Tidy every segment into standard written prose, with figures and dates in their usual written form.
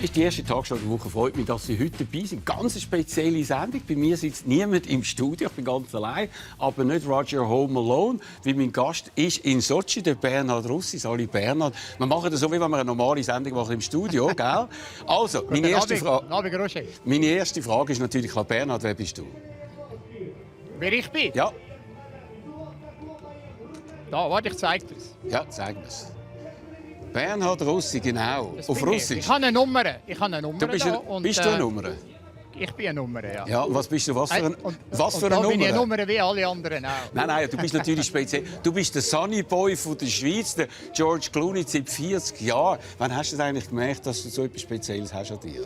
ist die erste Tagesschau der Woche. Freut mich, dass Sie heute dabei sind. Ganz eine spezielle Sendung. Bei mir sitzt niemand im Studio. Ich bin ganz allein. Aber nicht Roger Home Alone. Wie mein Gast ist in Sochi, der Bernhard Russi. Sali Bernhard. Wir machen das so, wie wenn wir eine normale Sendung machen im Studio, gell? Also, meine erste Frage ist natürlich klar, Bernhard, wer bist du? Wer ich bin? Ja. Da, warte, ich zeige dir es. Ja, zeig mir's. Bernhard Russi, genau. Auf Russisch. Ich habe eine Nummer. Du bist eine Nummer? Ich bin eine Nummer, ja. Ja, und was bist du? Was für eine Nummer? Bin ich eine Nummer wie alle anderen auch. Nein, du bist natürlich speziell. Du bist der Sunny Boy von der Schweiz, der George Clooney seit 40 Jahren. Wann hast du eigentlich gemerkt, dass du so etwas Spezielles hast an dir?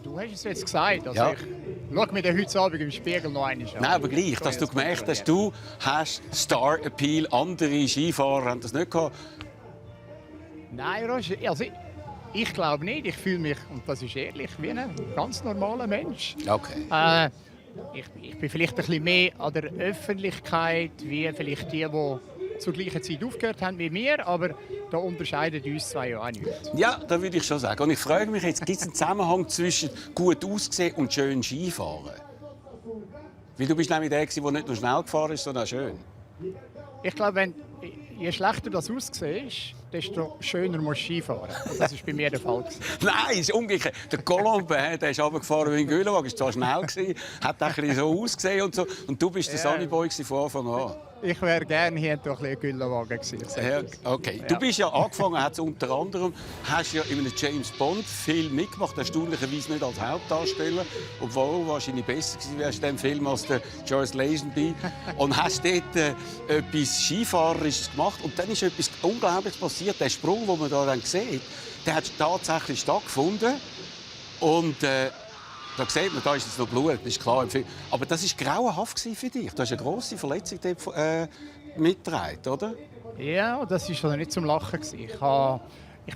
Du hast es jetzt gesagt. Also ja. Ich schaue mir den heute Abend im Spiegel noch einmal an. Nein, aber gleich, dass du gemerkt hast, du hast Star-Appeal. Andere Skifahrer haben das nicht gehabt. Nein, Roger, also ich glaube nicht. Ich fühle mich, und das ist ehrlich, wie ein ganz normaler Mensch. Okay. Ich bin vielleicht ein bisschen mehr an der Öffentlichkeit, wie vielleicht die zur gleichen Zeit aufgehört haben wie wir, aber da unterscheiden uns zwei ja auch nicht. Ja, da würde ich schon sagen. Und ich frage mich jetzt, gibt es einen Zusammenhang zwischen gut aussehen und schön Skifahren? Weil du bist nämlich der, der nicht nur schnell gefahren ist, sondern auch schön. Ich glaube, je schlechter das aussieht, desto schöner musst du Skifahren. Und das war bei mir der Fall. Nein, es ist umgekehrt. Der Colombe, der ist runtergefahren wie ein Gülerwagen, war zwar schnell, hat ein bisschen so ausgesehen und so. Und du bist der Sunny Boy von Anfang an. Ich wäre gerne hier doch ein Gülerwagen gewesen. Ja, okay. Du bist ja angefangen, unter anderem, hast ja in einem James Bond Film mitgemacht, erstaunlicherweise nicht als Hauptdarsteller, obwohl du wahrscheinlich besser gewesen wärst in diesem Film als der George Lazenby. Und hast dort etwas Skifahrerisches gemacht. Und dann ist etwas Unglaubliches passiert. Der Sprung, den man da dann sieht, der hat tatsächlich stattgefunden. Und da sieht man, da ist jetzt noch Blut, das ist klar. Aber das war grauenhaft für dich. Du hast eine grosse Verletzung mitgetragen, oder? Ja, das war nicht zum Lachen. Ich war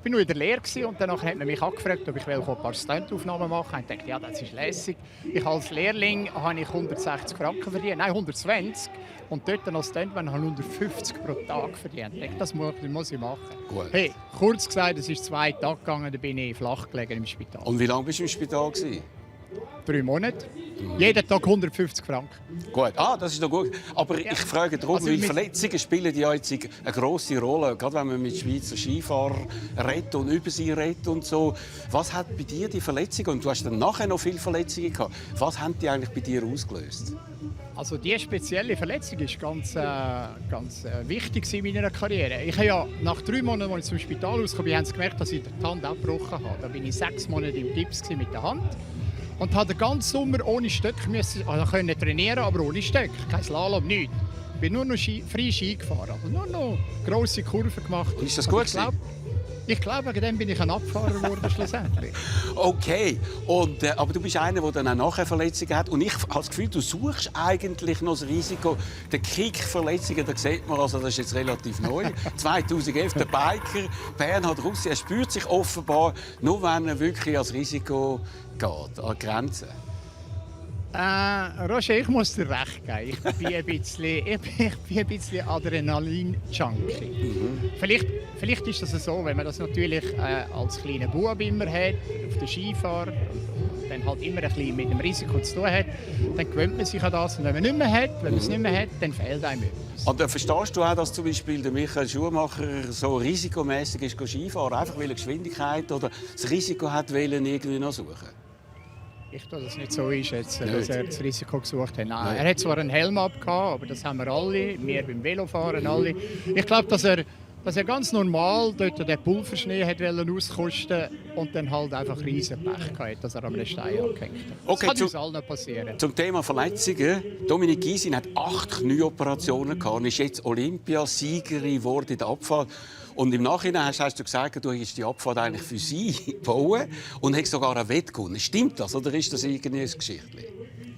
nur in der Lehre und danach hat man mich angefragt, ob ich ein paar Stuntaufnahmen machen will. Ich dachte, ja, das ist lässig. Als Lehrling habe ich 160 Franken verdient, nein, 120. Und dort als Stuntman habe ich 150 pro Tag verdient. Ich dachte, das muss ich machen. Gut. Hey, kurz gesagt, es ist 2 Tage gegangen, dann bin ich flach gelegen im Spital. Und wie lange bist du im Spital? 3 Monate. Jeden Tag 150 Franken. Gut, das ist doch gut. Aber ich frage darum, also weil Verletzungen spielen ja jetzt eine grosse Rolle, gerade wenn man mit Schweizer Skifahrern redet und über sie redet und so. Was hat bei dir die Verletzungen, und du hast dann nachher noch viele Verletzungen gehabt, was haben die eigentlich bei dir ausgelöst? Also diese spezielle Verletzung war ganz wichtig in meiner Karriere. Ich habe ja nach 3 Monaten, als ich zum Spital rauskam, haben sie gemerkt, dass ich die Hand abgebrochen habe. Da bin ich 6 Monate im Gips mit der Hand. Und habe den ganzen Sommer ohne Stöcke können trainieren, aber ohne Stöcke. Kein Slalom, nichts. Ich bin nur noch frei Ski gefahren. Also nur noch grosse Kurven gemacht. Ist das gut? Ich glaube, wegen dem bin ich ein Abfahrer geworden schlussendlich. Okay. Aber du bist einer, der dann auch nachher Verletzungen hat. Und ich habe das Gefühl, du suchst eigentlich noch das Risiko. Der Kick-Verletzungen, da sieht man, also das ist jetzt relativ neu. 2011, der Biker Bernhard Russi, er spürt sich offenbar nur, wenn er wirklich als Risiko geht, an Grenzen. Roger, ich muss dir recht geben. Ich bin ein bisschen Adrenalin-Junkie. Vielleicht ist das so, wenn man das natürlich als kleiner Bub immer hat, auf der Skifahrt, dann halt immer ein bisschen mit dem Risiko zu tun hat, dann gewöhnt man sich an das. Und wenn man es nicht mehr hat, dann fehlt einem etwas. Und verstehst du auch, dass zum Beispiel der Michael Schumacher so risikomässig ist Skifahren, einfach weil er Geschwindigkeit oder das Risiko hat, irgendwie noch suchen? Ich tue das nicht so einschätzen, dass er das Risiko gesucht hat. Nein. Er hat zwar einen Helm abgehabt, aber das haben wir alle, wir beim Velofahren alle. Ich glaube, dass er ganz normal dort den Pulverschnee hat auskosten und dann halt einfach riesen Pech hatte, dass er an einem Stein angehängt hat. Das kann uns allen passieren. Zum Thema Verletzungen. Dominik Gysin hat 8 Knieoperationen gehabt und ist jetzt Olympiasiegerin geworden in der Abfahrt. Und im Nachhinein hast du gesagt, du hast die Abfahrt eigentlich für sie gebaut und hast sogar einen Wett gewonnen. Stimmt das oder ist das irgendwie ein Geschichtchen?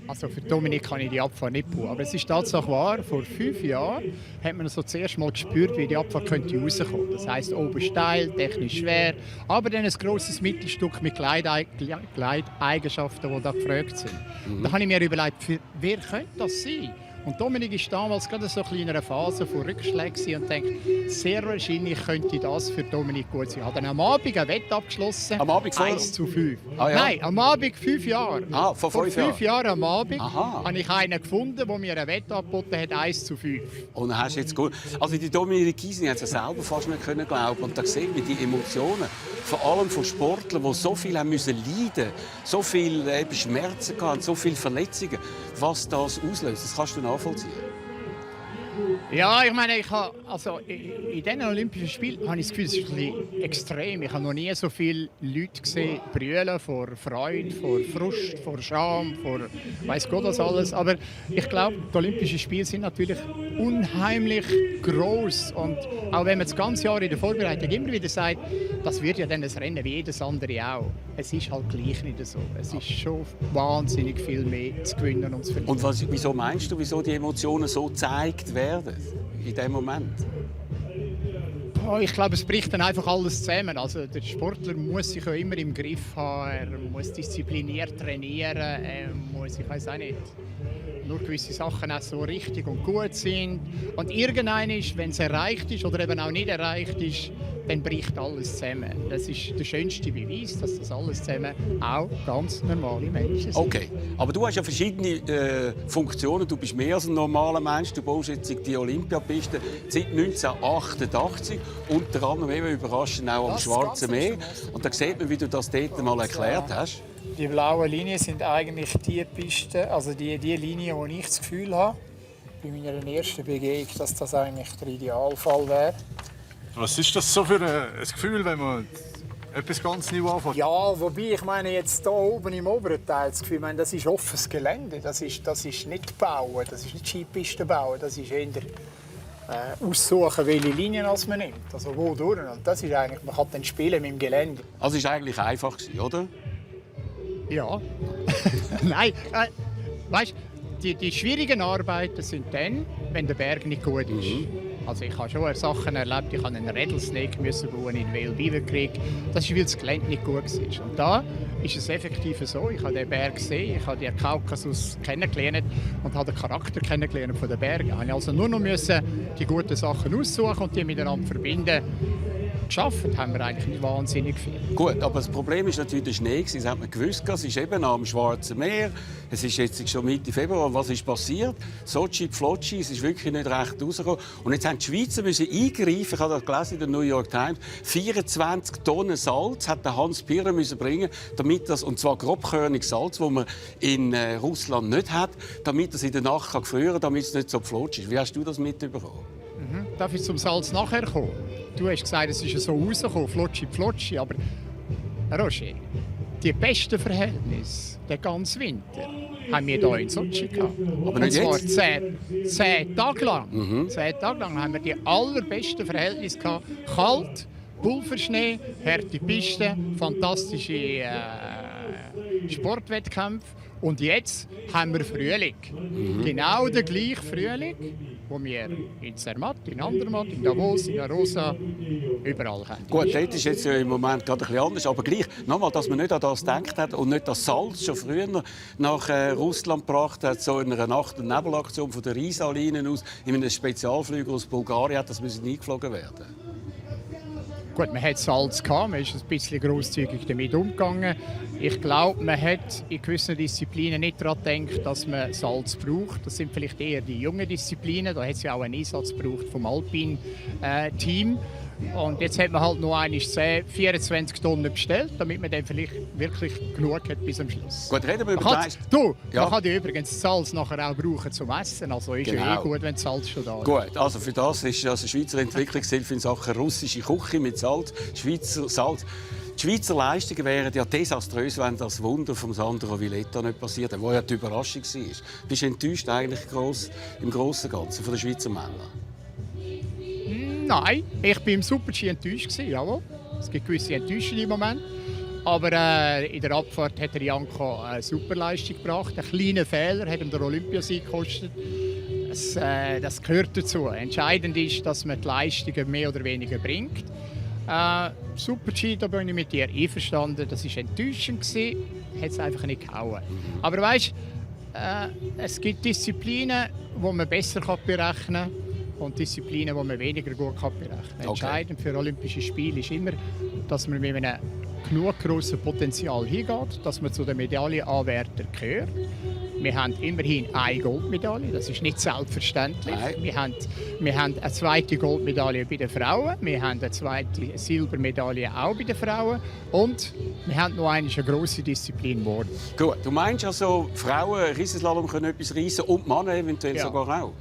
Also für Dominik kann ich die Abfahrt nicht bauen. Aber es ist Tatsache wahr, vor 5 Jahren hat man so zuerst mal gespürt, wie die Abfahrt könnte rauskommen. Das heisst, oben steil, technisch schwer, aber dann ein grosses Mittelstück mit Gleiteigenschaften, die da gefragt sind. Da habe ich mir überlegt, wer könnte das sein? Und Dominik war damals gerade so in einer Phase von Rückschlägen und denkt, sehr wahrscheinlich könnte das für Dominik gut sein. Er hat dann am Abend eine Wette abgeschlossen, Am Abend vorher? 1:5. Ah, ja. Nein, am Abend 5 Jahre. Vor 5 Jahren? 5 Jahren am Abend Aha. habe ich einen gefunden, der mir eine Wette angeboten hat, 1:5. Und dann hast du jetzt gut. Also die Dominik Gysi hat es ja selber fast nicht können glauben. Und da sieht man die Emotionen, vor allem von Sportlern, die so viel haben müssen leiden, so viele Schmerzen hatten, so viele Verletzungen, was das auslöst. Das kannst du nachvollziehen. Ja, ich meine, also in diesen Olympischen Spielen habe ich das Gefühl, es ist ein bisschen extrem. Ich habe noch nie so viele Leute gesehen, brüllen vor Freude, vor Frust, vor Scham, vor weiss Gott was alles. Aber ich glaube, die Olympischen Spiele sind natürlich unheimlich groß. Und auch wenn man das ganze Jahr in der Vorbereitung immer wieder sagt, das wird ja dann ein Rennen wie jedes andere auch. Es ist halt gleich nicht so. Es ist schon wahnsinnig viel mehr zu gewinnen und zu verlieren. Und wieso meinst du, wieso die Emotionen so gezeigt werden in dem Moment? Oh, ich glaube, es bricht dann einfach alles zusammen. Also, der Sportler muss sich ja immer im Griff haben, er muss diszipliniert trainieren, er muss, ich weiß auch nicht, nur gewisse Sachen auch so richtig und gut sind. Und irgendwann ist, wenn es erreicht ist oder eben auch nicht erreicht ist, dann bricht alles zusammen. Das ist der schönste Beweis, dass das alles zusammen auch ganz normale Menschen sind. Okay, aber du hast ja verschiedene Funktionen. Du bist mehr als ein normaler Mensch. Du baust jetzt die Olympiapiste seit 1988. Unter anderem eben überraschend auch am Schwarzen Meer. Und da sieht man, wie du das dort mal erklärt hast. Die blauen Linien sind eigentlich die Pisten, also die Linien, wo ich das Gefühl habe, bei meiner ersten Begehung, dass das eigentlich der Idealfall wäre. Was ist das so für ein Gefühl, wenn man etwas ganz neu anfängt? Ja, wobei ich meine jetzt hier oben im oberen Teil das Gefühl, ich meine, das ist offenes Gelände, das ist nicht bauen, das ist nicht Skipisten bauen, das ist eher aussuchen, welche Linien man nimmt, also wo durch. Und das ist eigentlich, man kann dann spielen mit dem Gelände. Also es war eigentlich einfach, oder? Ja. Nein, weißt, die schwierigen Arbeiten sind dann, wenn der Berg nicht gut ist. Also ich habe schon Sachen erlebt, ich musste einen Rattlesnake bauen in Vale Beaver Creek. Das ist, weil das Gelände nicht gut war. Und da ist es effektiv so, ich habe den Berg gesehen, ich habe den Kaukasus kennengelernt und habe den Charakter kennengelernt von den Bergen. Ich musste also nur noch die guten Sachen aussuchen und die miteinander verbinden. Geschafft haben wir eigentlich nicht wahnsinnig viel. Gut, aber das Problem ist natürlich der Schnee. Das hat man gewusst, es ist eben am Schwarzen Meer. Es ist jetzt schon Mitte Februar. Was ist passiert? Sochi, Pflotschi, es ist wirklich nicht recht rausgekommen. Und jetzt haben die Schweizer müssen eingreifen. Ich habe das gelesen in der New York Times. 24 Tonnen Salz hat der Hans Pirrer müssen bringen, damit das, und zwar grobkörniges Salz, das man in Russland nicht hat, damit es in der Nacht gefrieren kann, damit es nicht so flotsch ist. Wie hast du das mitbekommen? Darf ich zum Salz nachher kommen? Du hast gesagt, es ist so rausgekommen, Pflotschi. Aber Roger, die besten Verhältnisse, den ganzen Winter, haben wir hier in Sochi gehabt. Aber nicht und zwar jetzt? 10 Tage lang. 10 Tage lang haben wir die allerbesten Verhältnisse gehabt. Kalt, Pulverschnee, harte Pisten, fantastische Sportwettkämpfe. Und jetzt haben wir Frühling. Genau der gleiche Frühling, den wir in Zermatt, in Andermatt, in Davos, in Arosa, überall haben. Gut, dort ist jetzt ja im Moment gerade ein bisschen anders, aber gleich, nochmal, dass man nicht an das gedacht hat und nicht das Salz schon früher nach Russland gebracht hat, so in einer Nacht- und Nebelaktion von der Risalinien aus, in einem Spezialflüger aus Bulgarien, das müssen eingeflogen werden. Gut, man hat Salz gehabt, man ist ein bisschen grosszügig damit umgegangen. Ich glaube, man hat in gewissen Disziplinen nicht daran gedacht, dass man Salz braucht. Das sind vielleicht eher die jungen Disziplinen. Da hat es ja auch einen Einsatz gebraucht vom Alpin-Team. Und jetzt hat man halt noch 24 Tonnen bestellt, damit man dann vielleicht wirklich genug hat bis zum Schluss. Gut, reden wir über Man Ja. kann ja übrigens das Salz nachher auch brauchen zum Essen. Also ist ja Genau. gut, wenn das Salz schon da ist. Gut, also für das ist also Schweizer Entwicklungshilfe in Sachen russische Küche mit Salz, Schweizer Salz. Die Schweizer Leistungen wären ja desaströs, wenn das Wunder von Sandro Villetta nicht passiert wäre, wo ja die Überraschung war. Bist du enttäuscht eigentlich im Grossen und Ganzen von den Schweizer Männern? Nein, ich war im Super-G enttäuscht. Jawohl. Es gibt gewisse enttäuschende Momente. Aber in der Abfahrt hat der Janko eine Superleistung gebracht. Ein kleiner Fehler hat ihm den Olympiasieg gekostet. Das gehört dazu. Entscheidend ist, dass man die Leistungen mehr oder weniger bringt. Super-G, da bin ich mit dir einverstanden. Das war enttäuschend. Hat es einfach nicht gehauen. Aber weißt, es gibt Disziplinen, die man besser berechnen kann und Disziplinen, die man weniger gut berechnen kann. Entscheidend für Olympische Spiele ist immer, dass man mit einem genug grossen Potenzial hingeht, dass man zu den Medaillenanwärtern gehört. Wir haben immerhin eine Goldmedaille, das ist nicht selbstverständlich. Wir haben eine zweite Goldmedaille bei den Frauen, wir haben eine zweite Silbermedaille auch bei den Frauen und wir haben noch eine grosse Disziplin geworden. Gut, du meinst also, Frauen Riesenslalom können etwas reissen und Männer eventuell sogar auch?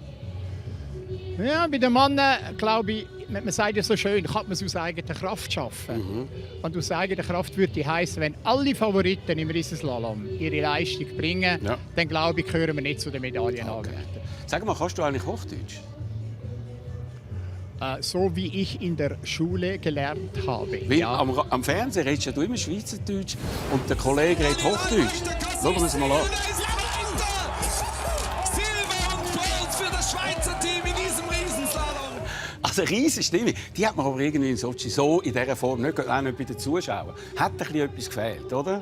Ja, bei den Männern, glaube ich, man sagt ja so schön, kann man es aus eigener Kraft schaffen. Und aus eigener Kraft würde heißen, wenn alle Favoriten im Riesenslalom ihre Leistung bringen, dann glaube ich, gehören wir nicht zu den Medaillenanwärtern. Sag mal, kannst du eigentlich Hochdeutsch? So wie ich in der Schule gelernt habe. Weil am Fernsehen redest du immer Schweizerdeutsch und der Kollege redet Hochdeutsch. Schauen wir uns mal an. Also eine riesige Stimme, die hat man aber irgendwie in Sochi so in dieser Form nicht, auch nicht bei den Zuschauern. Hat ein bisschen etwas gefehlt, oder?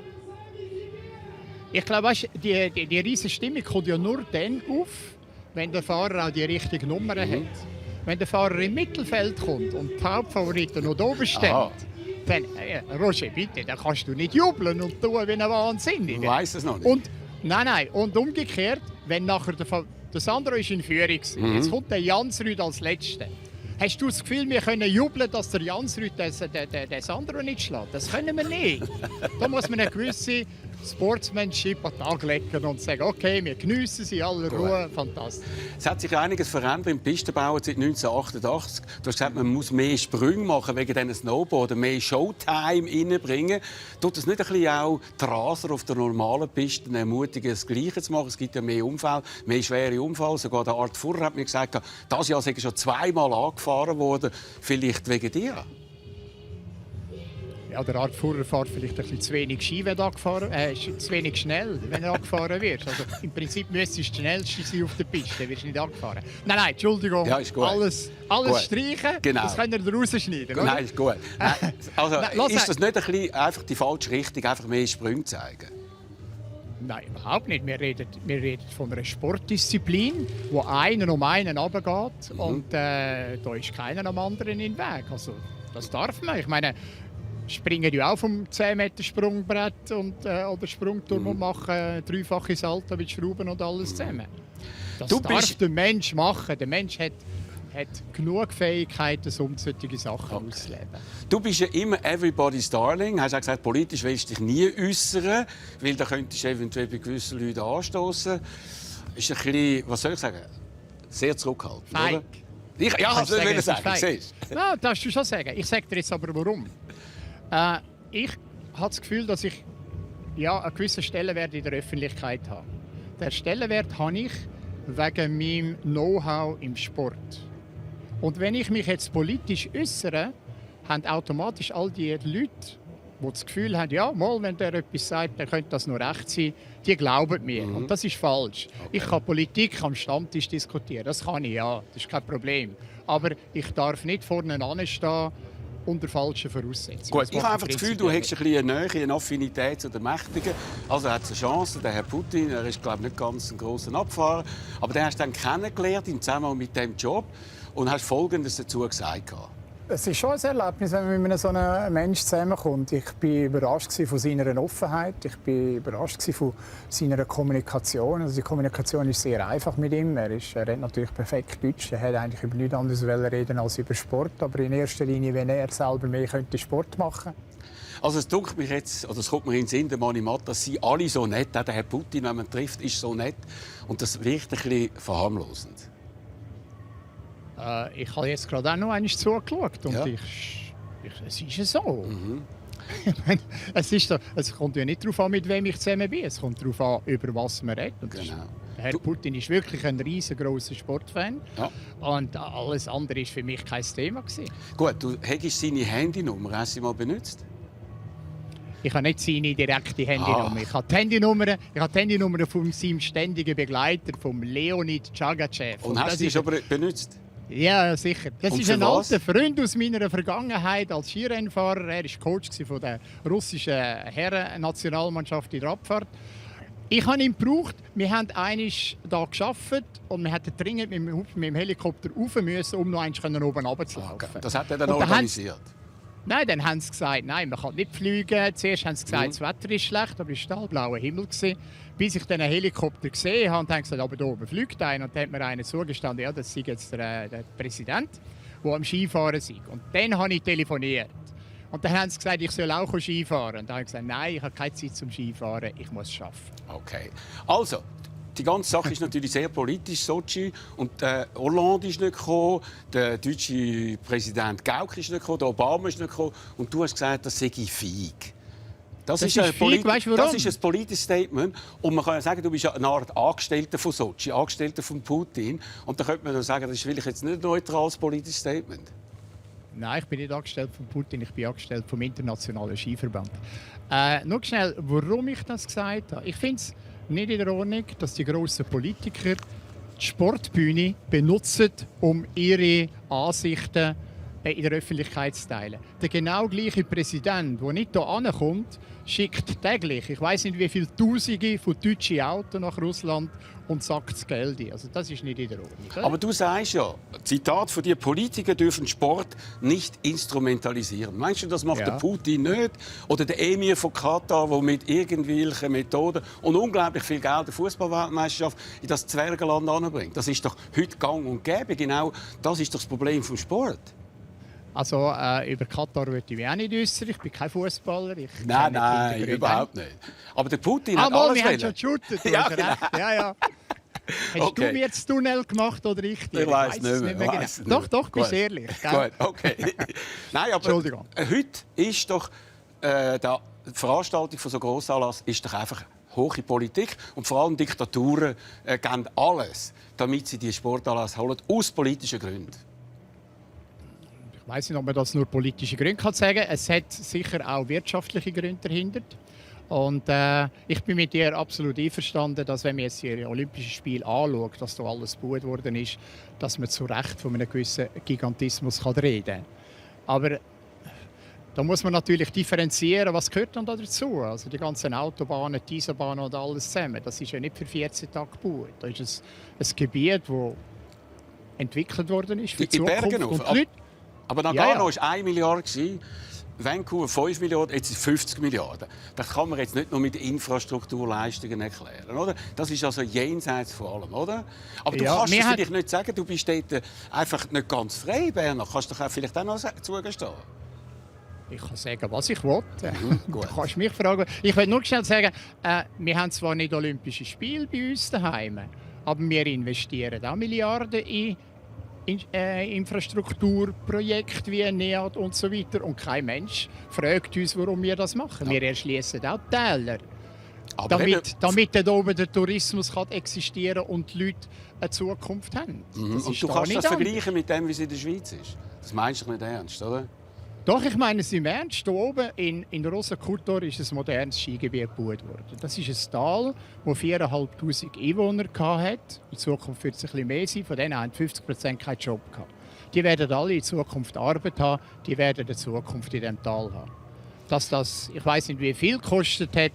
Ich glaube, die riesige Stimme kommt ja nur dann auf, wenn der Fahrer auch die richtige Nummer hat. Wenn der Fahrer im Mittelfeld kommt und die Hauptfavoriten noch oben stehen, dann, Roger, bitte, dann kannst du nicht jubeln und tun wie ein Wahnsinniger. Ich weiss es noch nicht. Und umgekehrt, wenn nachher der Sandro ist in Führung war, jetzt kommt der Jansrud als Letzter. Hast du das Gefühl, wir können jubeln, dass der Jansrud den Sandro nicht schlägt? Das können wir nicht. Da muss man eine gewisse Sportsmanship an den Tag legen und sagen, okay, wir geniessen sie in aller Ruhe. Fantastisch. Es hat sich einiges verändert im Pistenbau seit 1988. Du hast gesagt, man muss mehr Sprünge machen wegen diesen Snowboarden, mehr Showtime reinbringen. Tut das nicht ein bisschen auch die Raser auf der normalen Piste ermutigen, das Gleiche zu machen? Es gibt ja mehr Unfälle, mehr schwere Unfälle. Sogar der Art Furrer hat mir gesagt, dieses Jahr sei schon zweimal angefahren worden. Vielleicht wegen dir? Ja, der Art Furrer fährt vielleicht ein bisschen zu wenig Ski, wenn zu wenig schnell, wenn er angefahren wird. Also im Prinzip müsstest du das Schnellste sein auf der Piste, dann wirst du nicht angefahren. Nein, Entschuldigung, ja, ist gut. Alles gut. Streichen, genau. Das können wir rausschneiden, oder? Nein, ist gut. Also, ist das nicht ein bisschen einfach die falsche Richtung, einfach mehr Sprünge zeigen? Nein, überhaupt nicht. Wir reden von einer Sportdisziplin, wo einer um einen runtergeht und da ist keiner am anderen im Weg. Also, das darf man. Ich meine, springen ja auch vom 10-Meter-Sprungbrett oder Sprungturm und machen dreifache Salto mit Schrauben und alles zusammen. Das darf der Mensch machen. Der Mensch hat genug Fähigkeiten, um solche Sachen auszuleben. Du bist ja immer everybody's darling. Du hast auch gesagt, politisch willst du dich nie äußern, weil da könntest du eventuell bei gewissen Leuten anstoßen. Ist ein bisschen, was soll ich sagen, sehr zurückhaltend, Feig. Oder? Ja, das will ich sagen. Ja, das darfst du schon sagen. Ich sage dir jetzt aber, warum. Ich habe das Gefühl, dass ich einen gewissen Stellenwert in der Öffentlichkeit habe. Den Stellenwert habe ich wegen meinem Know-how im Sport. Und wenn ich mich jetzt politisch äußere, haben automatisch all die Leute, die das Gefühl haben, ja, mal, wenn der etwas sagt, dann könnte das nur recht sein, die glauben mir. Und das ist falsch. Okay. Ich kann Politik am Stammtisch diskutieren, das kann ich, ja, das ist kein Problem. Aber ich darf nicht vorne anstehen unter falschen Voraussetzungen. Gut, ich habe einfach das Gefühl, du hast eine Nähe, eine Affinität zu den Mächtigen. Also er hat eine Chance, der Herr Putin, er ist glaube ich, nicht ganz ein grosser Abfahrer, aber den hast du dann kennengelernt im Zusammenhang mit diesem Job und hast Folgendes dazu gesagt. Es ist schon ein Erlebnis, wenn man mit so einem Menschen zusammenkommt. Ich war überrascht von seiner Offenheit, ich war überrascht von seiner Kommunikation. Also die Kommunikation ist sehr einfach mit ihm. Er redet natürlich perfekt Deutsch. Er hat eigentlich über nichts anderes reden als über Sport. Aber in erster Linie, wenn er selber mehr Sport machen könnte. Also es dunkelt mich jetzt, oder es kommt mir in den Sinn, der Mani Matas, sind alle so nett. Auch der Herr Putin, wenn man trifft, ist so nett. Und das wirkt ein bisschen verharmlosend. Ich habe jetzt gerade auch noch einmal zugeschaut und es ist ja so. Es kommt ja nicht darauf an, mit wem ich zusammen bin. Es kommt darauf an, über was man redet. Genau. Herr Putin ist wirklich ein riesengroßer Sportfan. Ja. Und alles andere war für mich kein Thema. Gut, du hättest seine Handynummer. Hast du sie mal benutzt? Ich habe nicht seine direkte Handynummer. Ich habe die Handynummer von seinem ständigen Begleiter, vom Leonid Chagachev. Und hast du sie schon benutzt? Ja, sicher. Das ist ein alter Freund aus meiner Vergangenheit als Skirennfahrer. Er war Coach von der russischen Herren-Nationalmannschaft in der Abfahrt. Ich habe ihn gebraucht. Wir haben einmal hier gearbeitet und wir hätten dringend mit dem Helikopter rauf müssen, um noch einmal oben runterzulaufen. Okay. Das hat er dann Und dann organisiert. Nein, dann haben sie gesagt, nein, man kann nicht fliegen. Zuerst haben sie gesagt, das Wetter ist schlecht, aber es war stahlblauer Himmel. Bis ich dann einen Helikopter gesehen habe, haben sie gesagt, aber da oben fliegt einer. Und dann hat mir einer zugestanden, ja, das sei jetzt der Präsident, der am Skifahren ist. Und dann habe ich telefoniert. Und dann haben sie gesagt, ich soll auch Skifahren. Und dann habe ich gesagt, nein, ich habe keine Zeit zum Skifahren, ich muss arbeiten. Okay. Also, die ganze Sache ist natürlich sehr politisch, Sochi. Und Hollande ist nicht gekommen, der deutsche Präsident Gauck ist nicht gekommen, der Obama ist nicht gekommen. Und du hast gesagt, das sei feig. Das ist ein politisches Statement. Und man kann ja sagen, du bist eine Art Angestellter von Sochi, Angestellter von Putin. Und da könnte man dann sagen, das ist vielleicht jetzt nicht ein neutrales politisches Statement. Nein, ich bin nicht angestellt von Putin, ich bin angestellt vom Internationalen Skiverband. Noch schnell, warum ich das gesagt habe. Ich finde es nicht in der Ordnung, dass die grossen Politiker die Sportbühne benutzen, um ihre Ansichten in der Öffentlichkeit zu teilen. Der genau gleiche Präsident, der nicht hier ankommt, schickt täglich, ich weiß nicht wie viele Tausende von deutschen Autos nach Russland und sackt das Geld ein. Also das ist nicht in der Ordnung. Oder? Aber du sagst ja, Zitat von dir, Politiker dürfen Sport nicht instrumentalisieren. Meinst du, das macht der Putin nicht? Oder der Emir von Katar, der mit irgendwelchen Methoden und unglaublich viel Geld der Fußballweltmeisterschaft in das Zwergenland anbringt? Das ist doch heute gang und gäbe. Genau das ist doch das Problem vom Sport. Also über Katar würde ich mich auch nicht äußern. Ich bin kein Fußballer. Nein, überhaupt nicht. Aber der Putin hat alles wir haben schon geshootet. Ja, genau. Ja. Hast du mir jetzt Tunnel gemacht oder ich dir? Ich weiss nicht mehr. Genau. Doch, bist ehrlich. Gut, okay. Nein, aber Entschuldigung. Heute ist doch die Veranstaltung von so Grossanlass ist doch einfach hohe Politik. Und vor allem Diktaturen geben alles, damit sie die Sportanlass holen, aus politischen Gründen. Ich weiß nicht, ob man das nur politische Gründe sagen kann. Es hat sicher auch wirtschaftliche Gründe dahinter. Und ich bin mit dir absolut einverstanden, dass wenn man jetzt die Olympischen Spiele anschaut, dass da alles gut worden ist, dass man zu Recht von einem gewissen Gigantismus reden kann. Aber da muss man natürlich differenzieren, was gehört dann dazu. Also die ganzen Autobahnen, die Eisenbahnen und alles zusammen, das ist ja nicht für 14 Tage gebaut. Das ist ein Gebiet, das entwickelt worden ist für die Zukunft. Und die Leute, aber Nagano war 1 Milliarde, Vancouver 5 Milliarden, jetzt sind 50 Milliarden. Das kann man jetzt nicht nur mit Infrastrukturleistungen erklären, oder? Das ist also jenseits von allem, oder? Aber du kannst es vielleicht nicht sagen, du bist dort einfach nicht ganz frei, Bernhard. Kannst du doch vielleicht auch noch zugestehen? Ich kann sagen, was ich will. Du kannst mich fragen. Ich will nur schnell sagen, wir haben zwar nicht Olympische Spiele bei uns daheim, aber wir investieren auch Milliarden in Infrastrukturprojekte wie NEAT und so weiter. Und kein Mensch fragt uns, warum wir das machen. Wir erschließen auch Täler, damit da oben der Tourismus kann existieren und die Leute eine Zukunft haben. Und du kannst das vergleichen mit dem, wie es in der Schweiz ist. Das meinst du nicht ernst, oder? Doch, ich meine es im Ernst. Hier oben in Rosa-Kutor ist ein modernes Skigebiet gebaut worden. Das ist ein Tal, das 4'500 Einwohner hatte. In Zukunft wird es ein bisschen mehr sein. Von denen haben 50% keinen Job gehabt. Die werden alle in Zukunft Arbeit haben. Die werden in Zukunft in diesem Tal haben. Dass das, ich weiss nicht, wie viel gekostet hat,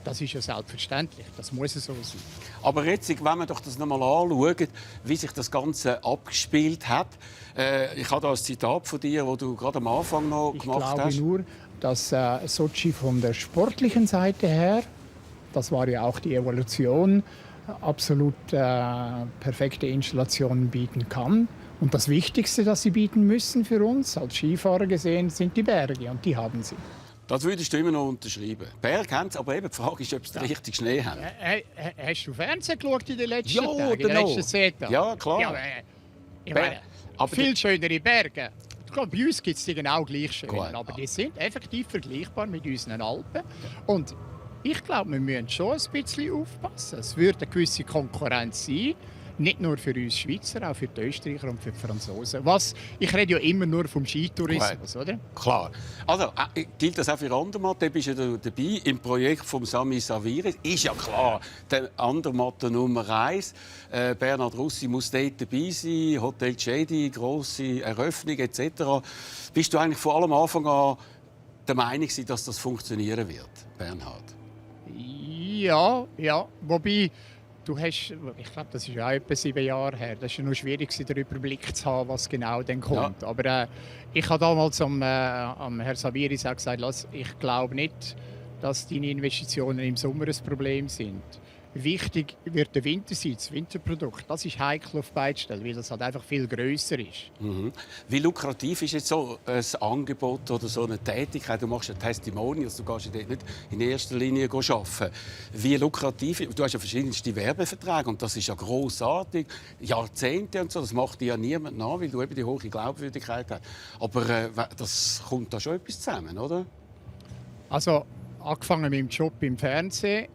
das ist ja selbstverständlich. Das muss so sein. Aber jetzt, wenn wir doch das nochmal anschauen, wie sich das Ganze abgespielt hat. Ich habe da ein Zitat von dir, das du gerade am Anfang noch gemacht hast. Ich glaube nur, dass Sochi von der sportlichen Seite her, das war ja auch die Evolution, absolut perfekte Installationen bieten kann. Und das Wichtigste, das sie bieten müssen für uns als Skifahrer gesehen, sind die Berge. Und die haben sie. Das würdest du immer noch unterschreiben. Berg haben sie, aber eben die Frage ist, ob sie richtig Schnee haben. Hast du Fernsehen geschaut in den letzten Tagen, in den letzten 10 Tagen? Ja, klar. Ja, ich meine, viel schönere Berge. Bei uns gibt es die genau gleich schön, aber die sind effektiv vergleichbar mit unseren Alpen. Und ich glaube, wir müssen schon ein bisschen aufpassen. Es wird eine gewisse Konkurrenz sein. Nicht nur für uns Schweizer, auch für die Österreicher und für die Franzosen. Ich rede ja immer nur vom Skitourismus, oder? Klar. Also, gilt das auch für Andermatt? Da bist du dabei im Projekt von Sami Saviris. Ist ja klar, der Andermatt Nummer 1. Bernhard Russi muss dort dabei sein. Hotel Chedi, grosse Eröffnung etc. Bist du eigentlich von allem Anfang an der Meinung, dass das funktionieren wird, Bernhard? Ja. Wobei, ich glaube, das ist auch etwa 7 Jahre her. Das war nur schwierig, den Überblick zu haben, was genau dann kommt. Ja. Aber ich habe damals am Herrn Saviris auch gesagt, ich glaube nicht, dass deine Investitionen im Sommer ein Problem sind. Wichtig wird der Winter sein, das Winterprodukt. Das ist heikel auf beiden Stellen, weil das halt einfach viel grösser ist. Mhm. Wie lukrativ ist jetzt so ein Angebot oder so eine Tätigkeit? Du machst ja Testimonials, du gehst ja dort nicht in erster Linie arbeiten. Wie lukrativ? Du hast ja verschiedenste Werbeverträge und das ist ja grossartig. Jahrzehnte und so, das macht dir ja niemand nach, weil du eben die hohe Glaubwürdigkeit hast. Aber das kommt da schon etwas zusammen, oder? Also, angefangen mit dem Job im Fernsehen,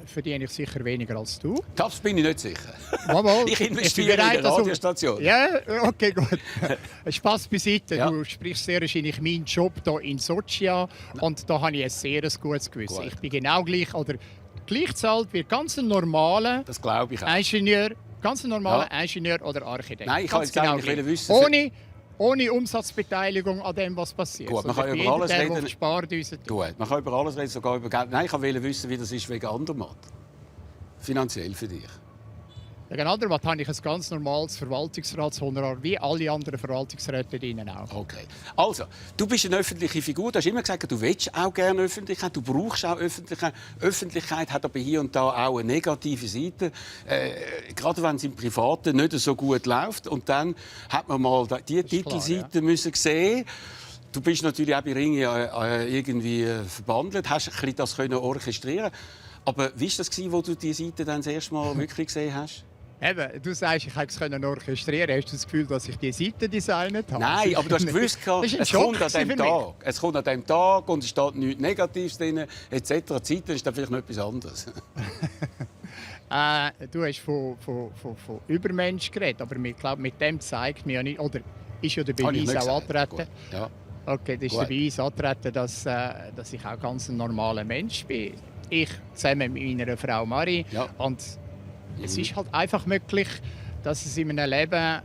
verdiene ich sicher weniger als du. Das bin ich nicht sicher. Mal. Ich investiere in eine Radiostation. Ja, okay, gut. Spass beiseite. Ja. Du sprichst sehr wahrscheinlich meinen Job hier in Sochi an. Und da habe ich ein sehr gutes Gewissen. Gut. Ich bin genau gleich bezahlt wie ganz ein normaler Ingenieur, Ingenieur oder Architekt. Nein, ich wollte genau wissen. Ohne Umsatzbeteiligung an dem, was passiert. Gut, man kann über alles reden. Gut, man kann über alles reden, sogar über Geld. Nein, ich wollte wissen, wie das ist wegen Andermatt. Finanziell für dich. Wegen Andermatt habe ich ein ganz normales Verwaltungsratshonorar, wie alle anderen Verwaltungsräte drinnen auch. Okay. Also, du bist eine öffentliche Figur. Du hast immer gesagt, du willst auch gerne Öffentlichkeit. Du brauchst auch Öffentlichkeit. Öffentlichkeit hat aber hier und da auch eine negative Seite. Gerade wenn es im Privaten nicht so gut läuft. Und dann hat man mal die Titelseite müssen sehen. Du bist natürlich auch bei Ringe irgendwie verbandelt. Hast das orchestrieren. Aber wie war das, wo du diese Seite dann das erste Mal wirklich gesehen hast? Eben, du sagst, ich konnte es orchestrieren. Hast du das Gefühl, dass ich die Seite designt habe? Nein, aber du hast gewusst, es kommt an diesem Tag. Es kommt an diesem Tag und es steht nichts Negatives drin, etc. Die Seite ist dann vielleicht noch etwas anderes. Du hast von Übermensch geredet, aber ich glaube, mit dem zeigt mir ja nicht, oder ist ja der Beweis auch antreten. Ja. Okay, das ist der Beweis antreten, dass ich auch ganz ein normaler Mensch bin. Ich zusammen mit meiner Frau Marie. Ja. Und es ist halt einfach möglich, dass es in einem Leben ein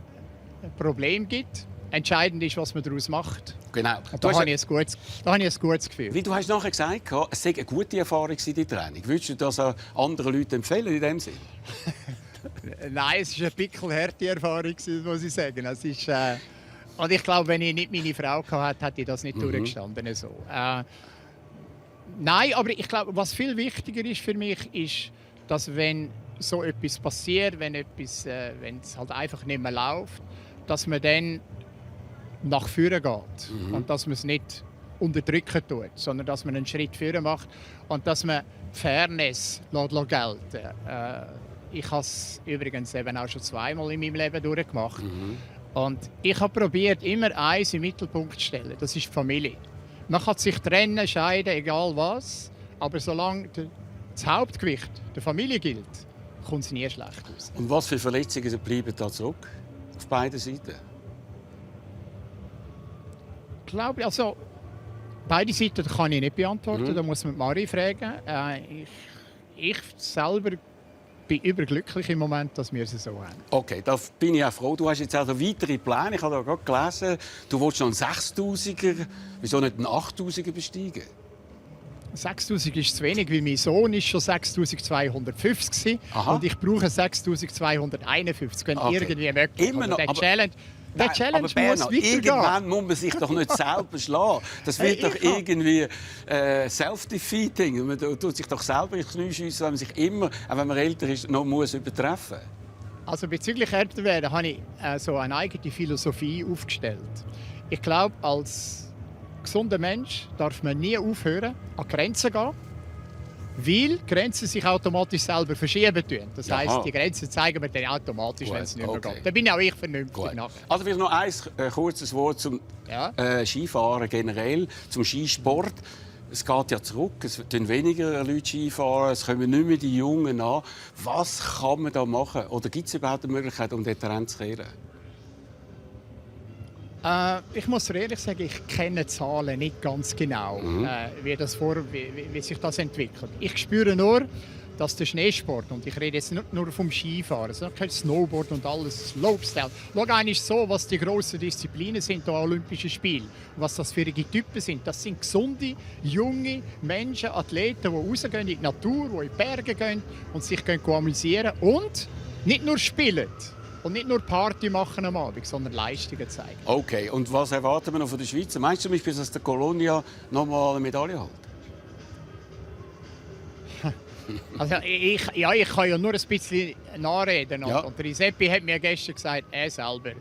Problem gibt. Entscheidend ist, was man daraus macht. Genau. Da habe ich ein gutes Gefühl. Wie du hast nachher gesagt, es sei eine gute Erfahrung in die Training. Würdest du das anderen Leuten empfehlen in dem Sinn? Nein, es war eine pickelharte Erfahrung, muss ich sagen. Es ist, und ich glaube, wenn ich nicht meine Frau hatte, hätte ich das nicht durchgestanden. So. Nein, aber ich glaube, was viel wichtiger ist für mich, ist, dass wenn so etwas passiert, wenn es halt einfach nicht mehr läuft, dass man dann nach vorne geht und dass man es nicht unterdrücken tut, sondern dass man einen Schritt vorne macht und dass man Fairness gelten. Ich habe es übrigens eben auch schon 2-mal in meinem Leben durchgemacht. Und ich habe probiert, immer eins im Mittelpunkt zu stellen. Das ist die Familie. Man kann sich trennen, scheiden, egal was. Aber solange das Hauptgewicht der Familie gilt, kommt es nie schlecht aus. Und was für Verletzungen bleiben da zurück? Auf beiden Seiten? Glaube also beide Seiten kann ich nicht beantworten. Da muss man Marie fragen. Ich selber bin überglücklich im Moment, dass wir es so haben. Okay, da bin ich auch froh. Du hast jetzt also weitere Pläne. Ich habe da gerade gelesen, du willst noch einen 6000er, wieso nicht einen 8000er besteigen? 6000 ist zu wenig, weil mein Sohn ist schon 6250 und ich brauche 6251, wenn irgendwie möglich. Immer noch, der Challenge muss Bernhard, weitergehen. Irgendwann muss man sich doch nicht selber schlagen. Das wird doch irgendwie self-defeating. Man tut sich doch selber ins Knie schiessen, wenn man sich immer, auch wenn man älter ist, noch übertreffen muss. Also bezüglich Älterwerden habe ich so eine eigene Philosophie aufgestellt. Ich glaube, als gesunder Mensch darf man nie aufhören, an Grenzen zu gehen, weil Grenzen sich automatisch selber verschieben tun. Das heisst, die Grenzen zeigen wir dann automatisch, wenn es nicht mehr geht. Da bin auch ich vernünftig nachher. Also vielleicht noch ein kurzes Wort zum Skifahren generell, zum Skisport. Es geht ja zurück, es tun weniger Leute Skifahren, es kommen nicht mehr die Jungen an. Was kann man da machen? Oder gibt es überhaupt eine Möglichkeit, um den Trend zu kehren? Ich muss ehrlich sagen, ich kenne die Zahlen nicht ganz genau, wie sich das entwickelt. Ich spüre nur, dass der Schneesport, und ich rede jetzt nicht nur vom Skifahren, sondern kein Snowboard und alles, Slopestyle. Schau eigentlich so, was die grossen Disziplinen sind, die Olympischen Spiele. Was das für Typen sind. Das sind gesunde, junge Menschen, Athleten, die rausgehen in die Natur, die in die Berge gehen und sich amüsieren und nicht nur spielen. Und nicht nur Party machen am Abend, sondern Leistungen zeigen. Okay, und was erwarten wir noch von der Schweiz? Meinst du zum Beispiel, dass der Colonia noch mal eine Medaille hat? Also ich kann ja nur ein bisschen nachreden. Ja. Und der Iseppi hat mir gestern gesagt, er selber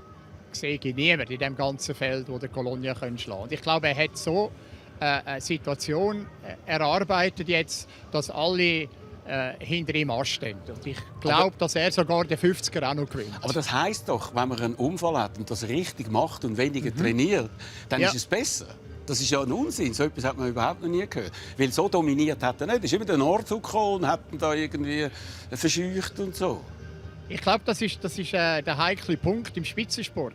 sehe niemand in dem ganzen Feld, wo der Colonia schlagen kann. Und ich glaube, er hat so eine Situation erarbeitet jetzt, dass alle hinter ihm anstehen. Und ich glaube, dass er sogar den 50er auch noch gewinnt. Aber das heisst doch, wenn man einen Unfall hat und das richtig macht und weniger trainiert, dann ist es besser. Das ist ja ein Unsinn. So etwas hat man überhaupt noch nie gehört. Weil so dominiert hat er nicht. Er ist immer der Nordzug gekommen und hat ihn da irgendwie verscheucht und so. Ich glaube, das ist der heikle Punkt im Spitzensport.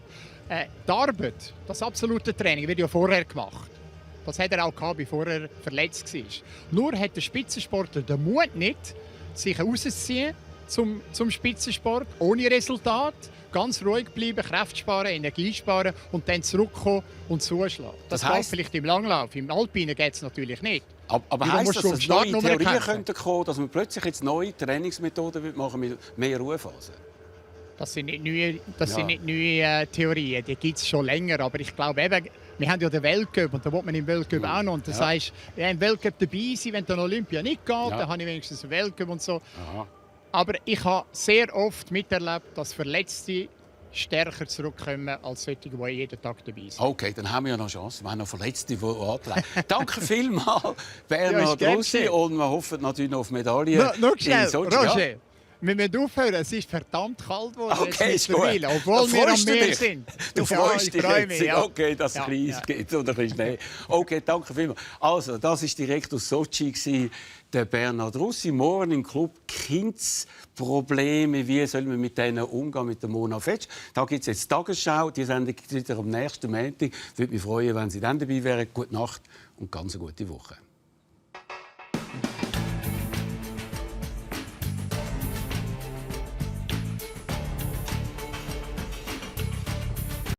Die Arbeit, das absolute Training, wird ja vorher gemacht. Das hat er auch gehabt, bevor er verletzt war. Nur hat der Spitzensportler den Mut nicht, sich rauszuziehen zum Spitzensport, ohne Resultat. Ganz ruhig bleiben, Kraft sparen, Energie sparen und dann zurückkommen und zuschlagen. Das heisst, vielleicht im Langlauf. Im Alpinen geht es natürlich nicht. Aber heisst das, dass neue Theorien kommen, dass man plötzlich jetzt neue Trainingsmethoden machen mit mehr Ruhephasen? Das sind nicht neue Theorien, die gibt es schon länger. Aber ich glaube eben, wir haben ja den Weltcup und da will man im Weltcup auch noch. Und das heisst, ja, im Weltcup dabei sein, wenn dann Olympia nicht geht, dann habe ich wenigstens einen Weltcup und so. Aha. Aber ich habe sehr oft miterlebt, dass Verletzte stärker zurückkommen als solche, die jeden Tag dabei sind. Okay, dann haben wir ja noch Chancen. Wir haben noch Verletzte, die antreten. Danke vielmals, Bernhard Ja, Rossi. Und wir hoffen natürlich noch auf Medaillen. Noch schnell, in Sochi. Roger. Ja. Wir müssen aufhören, es ist verdammt kalt geworden. Okay, ist gut. Obwohl wir am Meer sind. Du freust dich freue jetzt, mich, ja. okay, dass es Eis gibt oder ein bisschen Schnee. Okay, danke vielmals. Also, das war direkt aus Sochi, der Bernhard Rossi. Morgen im Club Kindsprobleme. Wie soll man mit denen umgehen, mit der Mona Fetsch? Da gibt es jetzt die Tagesschau. Die Sendung gibt es wieder am nächsten Montag. Ich würde mich freuen, wenn Sie dann dabei wären. Gute Nacht und ganz eine gute Woche.